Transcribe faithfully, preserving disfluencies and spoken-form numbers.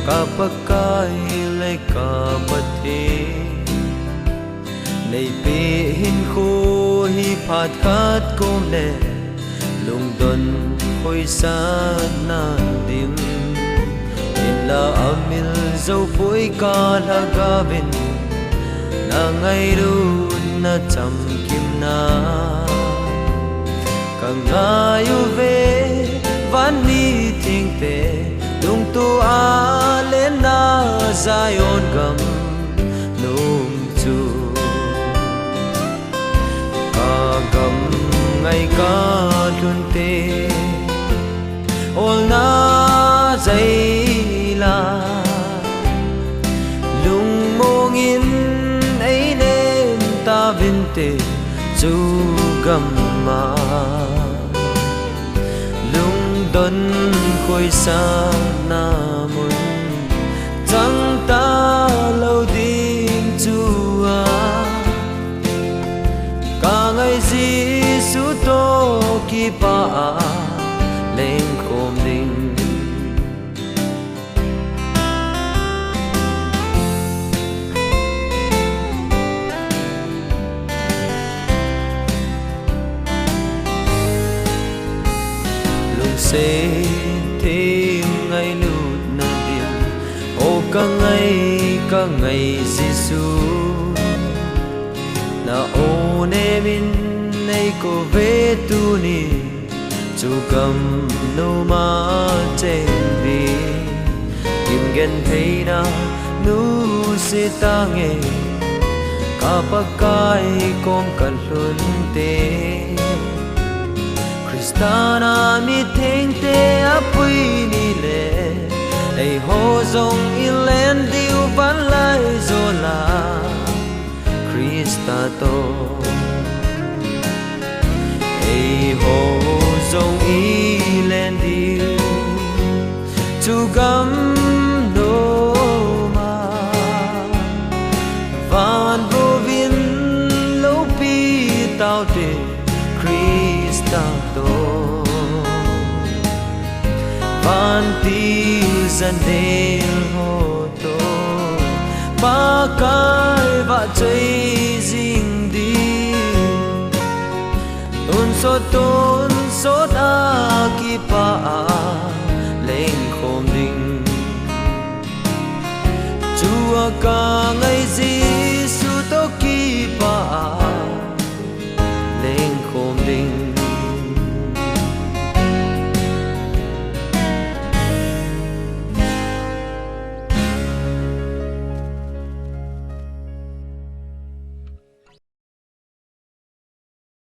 Ka Pakai le ka Pathen, neipeh hinkho hi phat khat kom le lungdon khoisatna dim. Hinla amil jou poi ka lhagaovin, na ngailutna chamkimna ka ngai uve. Van ni thengte lungto a lenna Zion gam nom chu, ka gam ngai ka lhunte, olna jaila lungmong in einem tauvinte, chu gam a lungdon khoisatna mun chang talou ding chu a, ka ngai Jesu toh kipah a lengkhom ding. Lungset them ngailutna dim, o ka ngai, ka ngai Jesu, na onem in neikouve tuni, chu gam noma cheng ding. Gimgentheina nusia tange, ka Pakai kom ka lhunte. Christa na mithengte apui ni le, eiho jong ilen diu vanlaijol a Christa toh. Eiho jong ilen diu chu gam noma, van vouvin loupi taute Christa toh. Vantil janel ho toh Pakai vahchoi jing ding. Tonsot tonsot a kipah a lengkhom ding. Chu a ka ngai